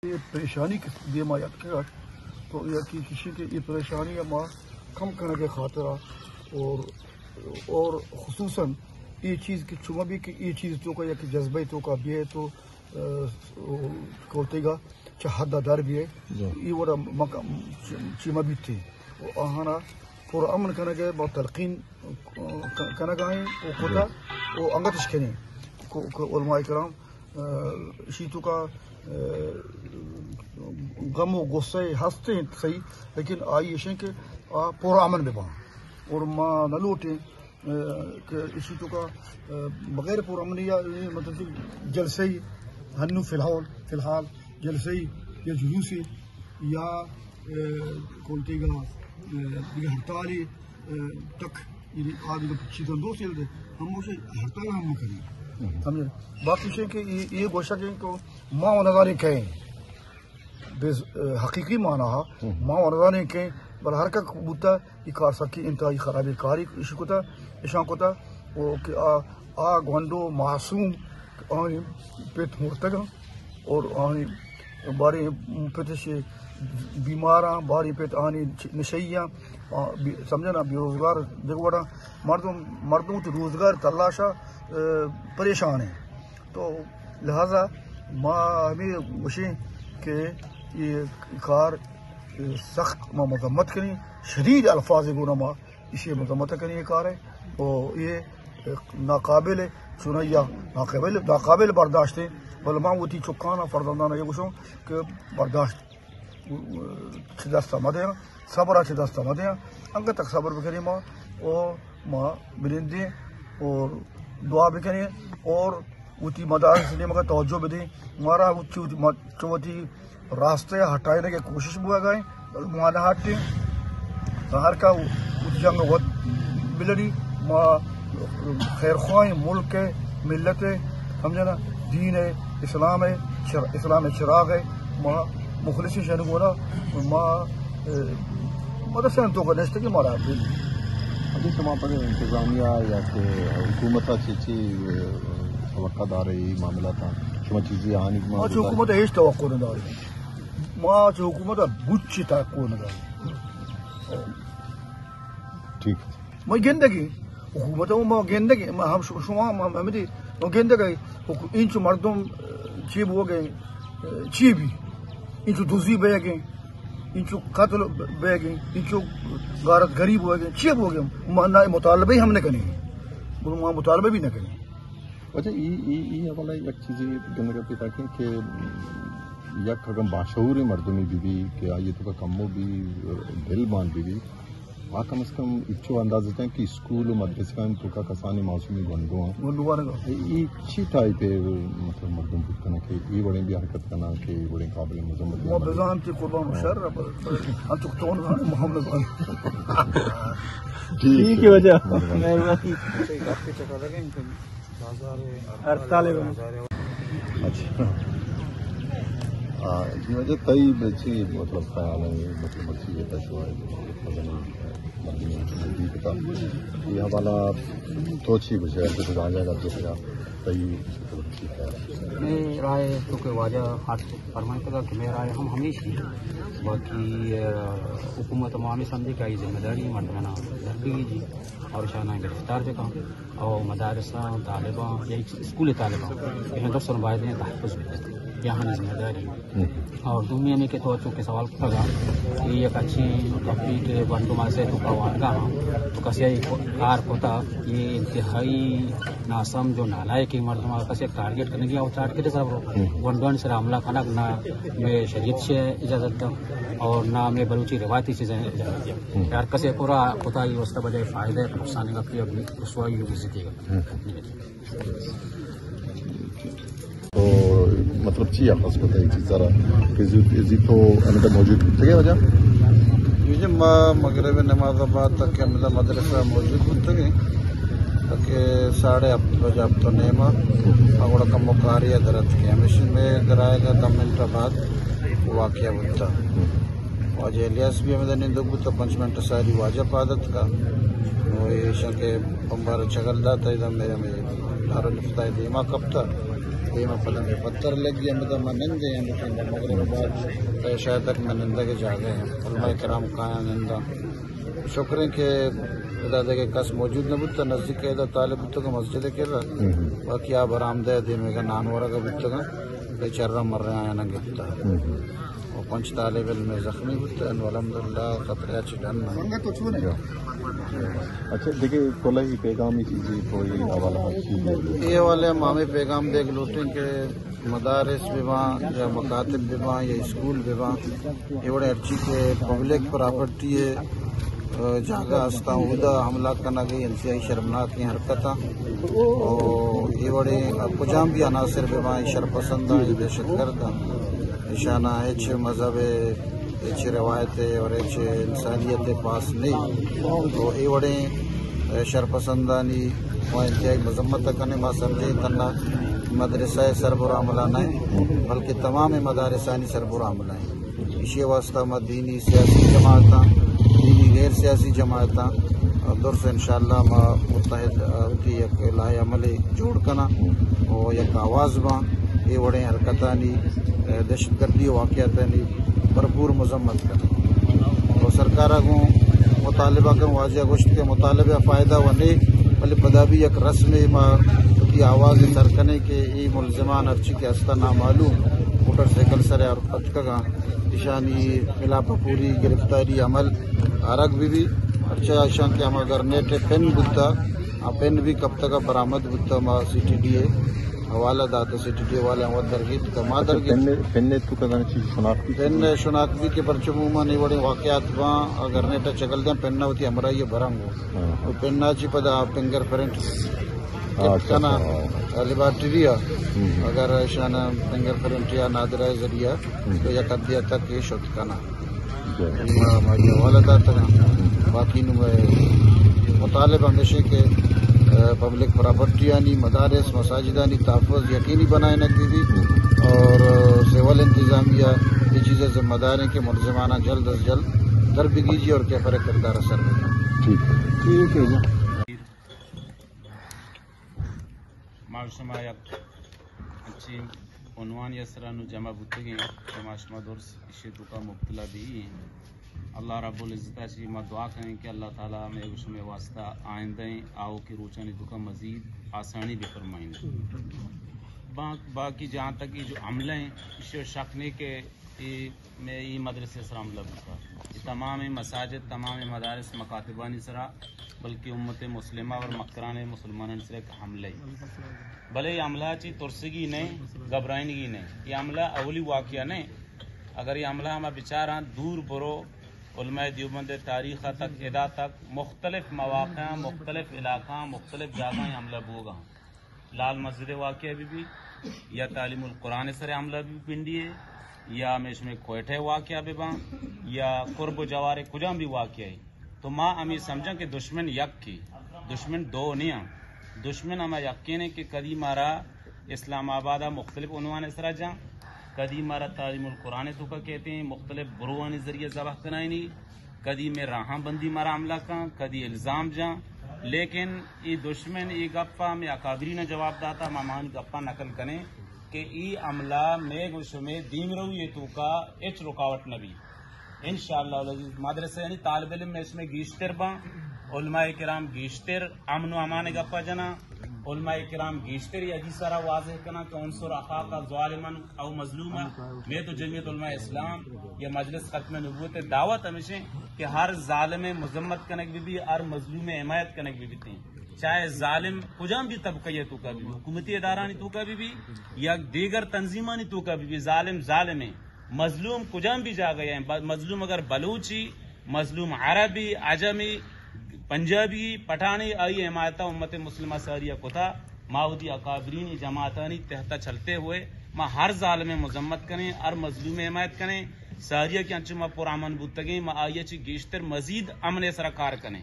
اے پریشانی کہ دیما یاتکگ اَت، تو یکے ایش اِنت کہ اے پریشانی ءَ ما کم کنگ ءِ خاطر ءَ اور، اور خصوصاً اے چیز کہ چو مہ بی کہ اے چیز توکا یک جذبہ توکا بیئے تو، ءَ، کولتیگا چہ حد ءَ در بیئے، جی۔ اے وڑا مکم چی مہ بیت۔ و آہانا پر امن کنگ ءِ با تلقین ک-، کنگ ءَ ایں و کتا جی۔ و انگتش کنیں۔ کو-، کو-، علماء کرام ءَ، ایشی توکا، ءَ، غم و غصہ ہست اِنت صحیح، لیکن آئی ایش اِنت کہ آ پر امن بہ باں۔ اور ما نہ لوٹیں، ءَ، کہ ایشی توکا، ءَ، بغیر پر امنی یا، اے، مطلب کہ جلسے ہنو فی الحال، فی الحال جلسے یا جلوسے یا، ءَ، کولتیگا، ءَ، دگہ ہڑتالے، ءَ، تک، یعنی آ دگہ چیزاں دوست یل دے، ہم گوشے ہڑتال ہم مکنی۔ ہم۔ سمجھے؟ باقی شے کہ اے، اے گوشگ اِنت کہ ما و نزانیں کئے ایں۔ بے ز-، ءَ، حقیقی معنی ہا، ہم۔ ما و نزانیں کئے ایں، بل ہر کک بوتا، اے کار سکی انتہائی خرابیں کارے ایش کتا، ایشاں کتا، و کہ آ، آ گونڈو معصوم آنی پت مرتگاں اور آنی باریں پتش بیماراں، باریں پت آنی نشہیاں، آ، بی-، سمجھنا بے روزگار دگہ وڑا مردم، مردم وتی روزگار تلاشا، ءَ، پریشان ایں۔ تو لہذا ما ہمے گوشیں کہ اے کار سخت ما مذمت کنیں، شدید الفاظ گونا ما ایشی مذمت کنیں اے کار ءَ، و اے ناقابل چنیا، ناقابل، ناقابل برداشت ایں، بلے ما وتی چکانا فرزندانا اے گوشوں کہ برداشت چہ دست مہ دیاں، صبر ءَ چہ دست مہ دیاں، انگت تک صبر بکنیں ما، و ما بنندیں اور دعا بکنیں اور وتی مدارس نیمگا توجہ بدیں۔ مارا وتی، وتی م-، چو وتی راستہ ءَ ہٹائینگ ءِ کوشش بوگا ایں، بلے ما نہ ہٹیں۔ ہر کا وتی جنگ وت بلڑی، ما خیرخواہیں ملک ءِ، ملت ءِ، سمجھنا، دین ءِ، اسلام ءِ، چر-، اسلام ءِ چراغ ءِ، ما مخلصیں جنگونا، ما، اے، مدرسہ توکا نشتگیں مارا۔ اگہ شما پہ انتظامیہ یا کہ حکومت ءَ چی چی، اے، توقع دارے اے معاملاتاں؟ شما چیزی آنی ما چہ حکومت ءَ ہچ توقع نہ داریں۔ ما چہ حکومت ءَ بچی توقع نہ داریں۔ ٹھیک۔ ما گندگیں، حکومت ءَ ما گندگیں، ما ہم ش-، شما ما ہمدی ما گندگیں، حکو-، اینچو مردم، اے، چی بوگیں، اے، چی بی؟ اینچو دزی بیگیں، اینچو قتل بیگیں، اینچو غارت گری بوگیں، چی بوگیں؟ ما نہ مطالبہ ہم نہ کنیں، ما مطالبہ بھی نہ کنیں۔ اچھا، ای، ای، ای حوالہ یک چیزے گندگا پیدا کیں کہ یک اگاں باشعوریں مردمے بہ بی کہ آئی توکا کمو بی دل مان بہ بی، آ کم از کم اچو اندازہ جتیں کہ اسکول و مدرسہ توکا کسانیں معصومیں گونڈو آں۔ گونڈو آں۔ ای، ای چی ٹائپ ءِ مطلب مردم بوت کناں کہ ای وڑیں بی حرکت کناں کہ ای وڑیں قابل مذمت ما بزانتی قربان و شر، انچو تو نہ محمد۔ ٹھیک ہے۔ وجہ۔ مہربانی۔ مہربانی۔ ہڑتال ءَ۔ اچھا۔ آ، جی، وجہ تئی چی مطلب خیال ہے، مطلب مرچی یہ تشو ہے، مطلب مردمی دی پتا۔ یہ حوالہ تو چی گزرے، تو واجہ گپ جو کرا، تئی مطلب چی خیال ہے؟ میں رائے تو کہ واجہ ہاتھ فرمائے تھا کہ میں رائے ہم ہمیش ہی، باقی، آ، حکومت عوامی سمجھے کہ یہ ذمہ داری مردمانہ دربی جی۔ اور اشانا گرفتار بکن اور مدارساں طالباں یا اسکول طالباں، ایشاں درساں باید تحفظ بکن، یا ہمے ذمہ داری۔ اور دومی ہمے کہ تو چونکہ سوال کتگا کہ یک اچیں ٹاپک کہ گونڈو مدرسہ توکا وانگا ہاں، تو کسے کار کتا، یہ انتہائی ناسمجھ و نالائقیں مردم، کسے ٹارگٹ کنگی اور ٹارگٹ سر گونڈوانی سر حملہ کنگ نہ میں شریعت سے اجازت دا اور نہ میں بلوچی روایتی چیزیں اجازت دا۔ ہر کسے پورا کتا، یہ واسطہ بجائے فائدہ ہے، نقصان گپی اور رسوائی و عزتی گپی۔ تو مطلب چی اخذ کتا ہے چیز سارا کہ زی، زی تو اندر موجود تھے وجہ؟ جی، جی، ما مغرب نماز بعد تک ہمدا مدرسہ موجود بوتگیں، تاکہ ساڑھے ہفت بجہ، ہفت و نیما، ما گڑا کمو کاری ءَ در اتکیں۔ ہمیشی میں در آئے گا دہ منٹ بعد واقعہ بوتا۔ واجہ الیاس بھی ہمدا نندوک بوتا، پنچ منٹ ساری واجہ پاد اتکا۔ نو ایشاں کہ بمبار چگل داتا، ادا میرے میں دارالفتاء دیما کپتا۔ دیما پدا مئے پتر لگی، ہمدا ما نندیں، ہمدا مغرب بعد عشاء تک ما نندگ جاگہ ہیں۔ علماء کرام کایاں نندا۔ شکر ہے کہ ادا دگہ کس موجود نہ بوتا، نزدیک ادا طالب بوتگا مسجد کرا۔ ہم۔ باقی آ برآمدہ دیمے کا نان ورگا بوتگا، بے چرا مر رہے آیا نہ گپتا۔ ہم۔ و پنچ طالب علم زخمی بوتن و الحمدللہ خطرہ چی ڈن نہ۔ اچھا، دیکھیں، کلہی پیغامی چیزی کوئی حوالہ ہستی؟ اے حوالے ہم ہمیں پیغام دیگ لوٹیں کہ مدارس بباں یا مکاتب بباں یا اسکول بباں، اے وڑیں ہرچی کہ پبلک پراپرٹی ہے، جاگہ ہستاں، اودا حملہ کنگ انتہائی شرمناکیں حرکتاں۔ و اے وڑیں کجام بھی عناصر بباں، شرپسنداں یا دہشت گرداں، اشانا ہچ مذہب، ہچ روایت اور ہچ انسانیت پاس نہیں۔ تو اے وڑیں شرپسندانی ما انتہائی مذمت کنیں۔ ما سمجھیں تنا مدرسہ سربرا عملہ نہیں، بلکہ تمام مدارسانی سربرا عملہ ہیں۔ ایشی واسطہ ما دینی سیاسی جماعتاں، دینی غیر سیاسی جماعتاں درس انشاءاللہ ما متحد، آ، وتی یک لائحہ عملے جوڑ کناں و یک آواز باں۔ اے وڑیں حرکتانی، آ، دہشت گردی واقعاتانی بھرپور مذمت کناں و سرکارا گوں مطالبہ کناں۔ واجہ گوشت کہ مطالبہ فائدہ و نے، بلے پدا بھی یک رسمے ما وتی آواز تر کنیں کہ اے ملزمان ہرچی کہ ہستا نامعلوم موٹر سائیکل سرا اور پتکگاں، ایشانی خلاف پوری گرفتاری عمل آرگ بہ بی۔ پرچا ایشاں کہ ہما گرنیٹ پن بوتا، آ پن بھی کپتگا برآمد بوتا، ما سی ٹی ڈی اے حوالہ داتا، سی ٹی ڈی اے والے ہم درگیت کہ ما اچھا، درگیت۔ پن، پن تو کدان چیز شناختی چیز؟ پن شناخت بھی کہ پرچا عموماً اے وڑیں واقعات باں، آ گرنیٹ چگل دیں، پن وتی ہمراہی برنگو۔ ہاں، ہاں۔ تو پن چی پدا فنگر پرنٹ ہاں، اچھا، کنا، اچھا، ہاں۔ لیبارٹری آ، ہم، ہم۔ اگر ایشان فنگر پرنٹ یا نادرہ ذریعہ، ہم۔ تو یک حدے تک یہ شت کنا۔ جی۔ ما، ما یہ حوالہ داتگا۔ باقی نو، اے، مطالب ہمیشہ کہ، اے، پبلک پراپرٹی آنی، مدارس، مساجدانی تحفظ یقینی بنائے نہ کی بھی۔ اور، اے، سول انتظامیہ یہ چیزیں ذمہ دار ہیں کہ ملزمانہ جلد از جلد در بگیجی اور کیفر کردار اثر بکن۔ ٹھیک ہے۔ ٹھیک ہے جی۔ ما شما یک انچیں عنوانی سرا نو جمع بوتگیں کہ ما شما درس اشی توکا مبتلا بی۔ اللہ رب العزت ء چی ما دعا کنیں کہ اللہ تعالی ہمیں شمے واسطہ آئندہ آؤکیں روچانی توکا مزید آسانی بفرمائیں۔ با-، باقی جہاں تک یہ جو عملہ ہیں، اشی شک نہیں کہ اے مئے اے مدرسہ سرا حملہ بوتا۔ اے تمام مساجد، تمام مدارس، مکاتبانی سرا، بلکہ امت مسلمہ اور مکران مسلمانانی سرا ایک حملہ ہے۔ بلے اے حملہ چی ترسگی نہیں، گھبرائنگی نہیں۔ اے حملہ اولی واقعہ نہیں۔ اگر اے حملہ ہما بچاراں دور برو، علماء دیوبند تاریخ تک، ادا تک، مختلف مواقع، مختلف علاقہ، مختلف جاگہ حملہ بوگا۔ لال مسجد واقعہ بہ بی، یا تعلیم القرآن سر حملہ بہ بی پنڈی ہے، یا ہمیں شمے کوئٹہ واقعہ بہ باں، یا قرب و جوار کجام بھی واقعہ ہے، تو ما ہمیں سمجھاں کہ دشمن یک کی، دشمن دو نہیں ہیں۔ دشمن ہما یقین ہے کہ کدی مارا اسلام آباد مختلف عنوان سرا جاں، کدی مارا تعلیم القرآن تو کا کہتے ہیں، مختلف بروانی ذریعے ذبح کنائنی، کدی مئے راہاں بندی مارا حملہ کن، کدی الزام جاں، لیکن اے دشمن اے گپا مئے اکابرین جواب داتا، ما ہمانی گپا نقل کنیں کہ اے حملہ مئے گوں شمے دیمروی توکا ہچ رکاوٹ نہ بی۔ انشاءاللہ العزیز مدرسہ یعنی طالب علم مئے شمے گیشتر باں، علماء کرام گیشتر امن و امان گپا جناں، علماء کرام گیشتر یہ حدیث را واضح کناں کہ انصر اخاک ظالمن او مظلوما۔ مئے تو جمعیت علماء اسلام یا مجلس ختم نبوت دعوت ہمیشیں کہ ہر ظالم مذمت کنگ بہ بی، ہر مظلوم حمایت کنگ بہ بیتیں۔ چاہے ظالم کجام بھی طبقہ یہ توکا بہ بی، حکومتی ادارانی توکا بہ بی یا دیگر تنظیمانی توکا بہ بی، ظالم ظالم ہیں۔ مظلوم کجام بھی جاگہ ہیں، ب-، مظلوم اگر بلوچی، مظلوم عربی، عجمی، پنجابی، پٹھانی، آئی حمایت امت مسلمہ ساریا کتا۔ ما وتی اکابرین جماعتانی تحت چلتے ہوئے ما ہر ظالم مذمت کنیں، ہر مظلوم حمایت کنیں۔ ساریا کہ انچو ما پرامن بوتگیں، ما آئی چی گیشتر مزید امن سرا کار کنیں۔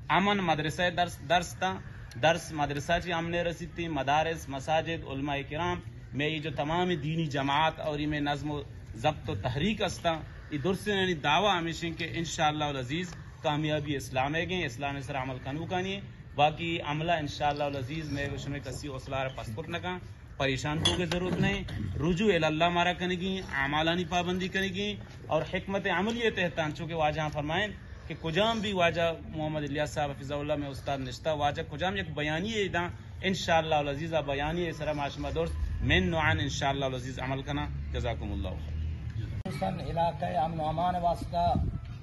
امن مدرسہ درس، درس تاں، درس مدرسہ چی امن رسیتی، مدارس، مساجد، علماء کرام، مئے یہ جو تمام دینی جماعت اور یہ مئے نظم و ضبط و تحریک استاں، یہ درستینانی دعویٰ ہمیشیں کہ انشاءاللہ العزیز کامیابی اسلام ہے گئیں، اسلام سر عمل کنوکانی۔ باقی عملہ انشاءاللہ العزیز مئے شمے کسی حوصلہ را پست کت نہ کن۔ پریشان بوگ ءِ ضرورت نہ ایں۔ رجوع الی اللہ مارا کنگی، اعمالانی پابندی کنگی اور حکمت عملی ءِ تحت آں، چونکہ واجہ فرمائیں کہ کجام بھی واجہ محمد الیاس صاحب حفظہ اللہ مئے استاد نشتہ، واجہ کجام یک بیانیے داں، انشاءاللہ العزیز آ بیانیے سرا ما شما درست من نوعان انشاءاللہ العزیز عمل کناں۔ جزاکم اللہ خیر۔ خصوصاً علاقہ امن و امان واسطہ،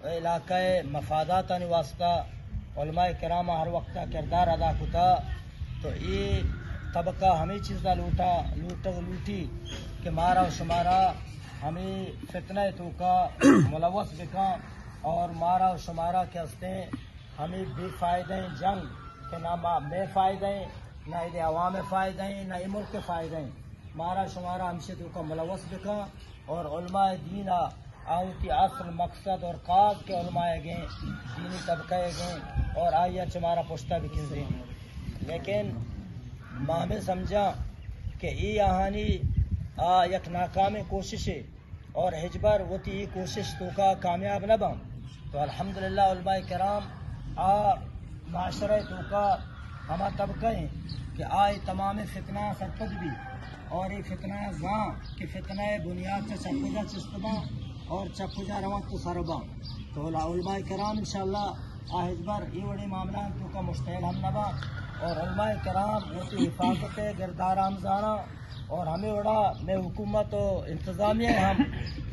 علاقہ مفاداتانی واسطہ علماء کرام ہر وقت کردار ادا کتا۔ تو اے طبقہ ہمے چیزا لوٹا، لوٹگ لوٹی کہ مارا و شمارا ہمے فتنہ توکا ملوث بکاں اور مارا و شمارا کہ ہستیں ہمے بے فائدہ ایں جنگ کہ نہ ما، مئے فائدہ ایں، نہ اے عوام فائدہ ایں، نہ اے ملک فائدہ ایں، مارا شمارا ہمشے توکا ملوث بکاں اور علماء دین ءَ آ وتی اصل مقصد اور قاصد کہ علماء گیں، دینی طبقہ گیں اور آئی ءَ چہ مارا پشتا بکنزیں۔ لیکن ما ہمے سمجھاں کہ اے آہانی آ یک ناکامیں کوششے اور ہچبر وتی اے کوشش توکا کامیاب نہ باں۔ تو الحمدللہ علماء کرام آ معاشرہ توکا ہما طبقہ ایں کہ آ اے تمام فتنہ سرپد بی اور اے فتنہ زان کہ فتنہ بنیاد چہ چپ جا چست باں اور چپ جا روان تو سر باں۔ تو علماء کرام انشاءاللہ آ ہچبر اے وڑیں معاملہ توکا مشتعل ہم نہ باں اور علماء کرام وتی حفاظت گردار ہم زاناں۔ اور ہمے وڑا مئے حکومت و انتظامیہ ہم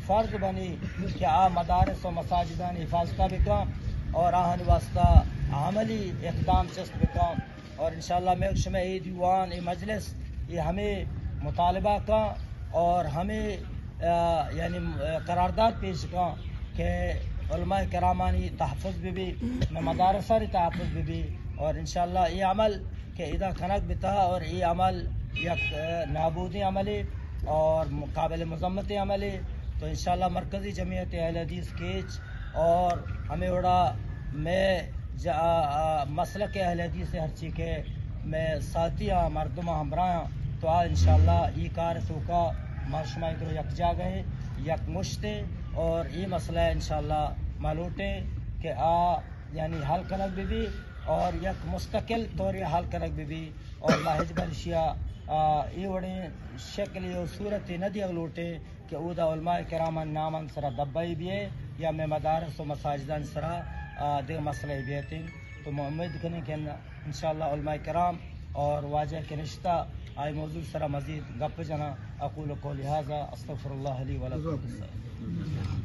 فرض بنی کہ آ مدارس و مساجدانی حفاظت بکن اور آہانی واسطہ عملی اقدام چست بکن۔ اور انشاءاللہ مئے شمئے اے دیوان، اے مجلس، اے ہمے مطالبہ کن اور ہمے، آ، یعنی، آ، قرارداد پیش کن کہ علماء کرامانی تحفظ بہ بی، مئے مدارسانی تحفظ بہ بی اور انشاءاللہ اے عمل کہ ادا کنگ بتا اور اے عمل یک، آ، نابودیں عملے اور قابل مذمتیں عملے۔ تو انشاءاللہ مرکزی جمعیت اہل حدیث کیچ اور ہمے وڑا مئے جا-، آ، آ، مسلک اہل حدیث ہرچی کہ مئے ساتھی آں، مردم آں، ہمراہ آں، تو آ انشاءاللہ اے کار توکا ما شما ادرو یک جاگہ ایں، یک مشت ایں اور اے مسئلہ انشاءاللہ ما لوٹیں کہ آ یعنی حل کنگ بہ بی اور یک مستقل طور حل کنگ بہ بی اور ما ہچبر اشیا، آ، اے وڑیں شکل و صورت نہ دیگ لوٹیں کہ اودا علماء کرامانی نامان سرا دبائی بیئے یا مئے مدارس و مساجدانی سرا، آ، دگہ مسئلہ بیتیں۔ تو ما امید کنیں کہ انشاءاللہ علماء کرام اور واجہ کہ نشتہ آئی موضوع سرا مزید گپ جناں۔ اقول قولی ھذا استغفر اللہ لی ولکم۔